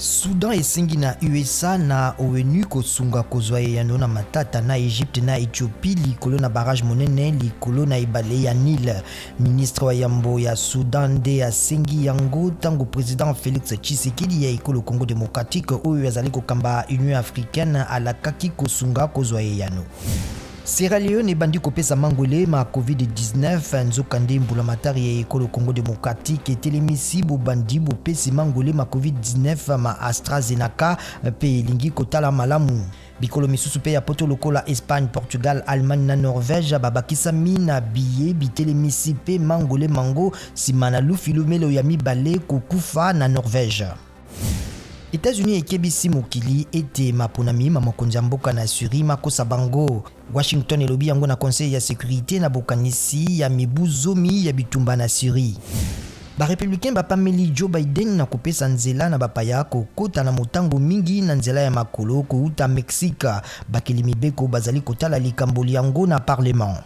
Soudan esengi na USA na ONU kosunga kozwa eyano na matata na Egypte na Ethiopie likolo na barrage monene likolo na ebale ya Nil. Ministre wa yambo ya Soudan nde asengi yango ntango president Felix Tshisekedi ya ekolo Congo démocratique oyo azali kokamba Union africaine alakaki kosunga kozwa eyano. Sierra Leone ebandi kopesa mangwele ma COVID-19, nzokande mbulamatari ya ekolo Congo démocratique etelemisi bobandi bopesi mangwele ma COVID-19 ma AstraZeneca mpe elingi kotala malamu. Bikolo misusu mpe ya poto lokola Espagne, Portugal, Allemagne na Norvège babakisami na biye bitelemisi mpe mangwele mango nsima na lufilumelo ya mibale kokufa na Norvège. Etats-Unis ekebisi mokili ete maponami ma mokonzi ya mboka na Syrie makosa bango. Washington elobi yango na Conseil ya securite na bokanisi ya mibu zomi ya bitumba na Syrie. Ba republicains bapameli Joe Biden na kopesa nzela na bapaya kokota na motango mingi na nzela ya makolo kowuta Mexique. Bakeli mibeko bazali kotala likambo lyango na parlement.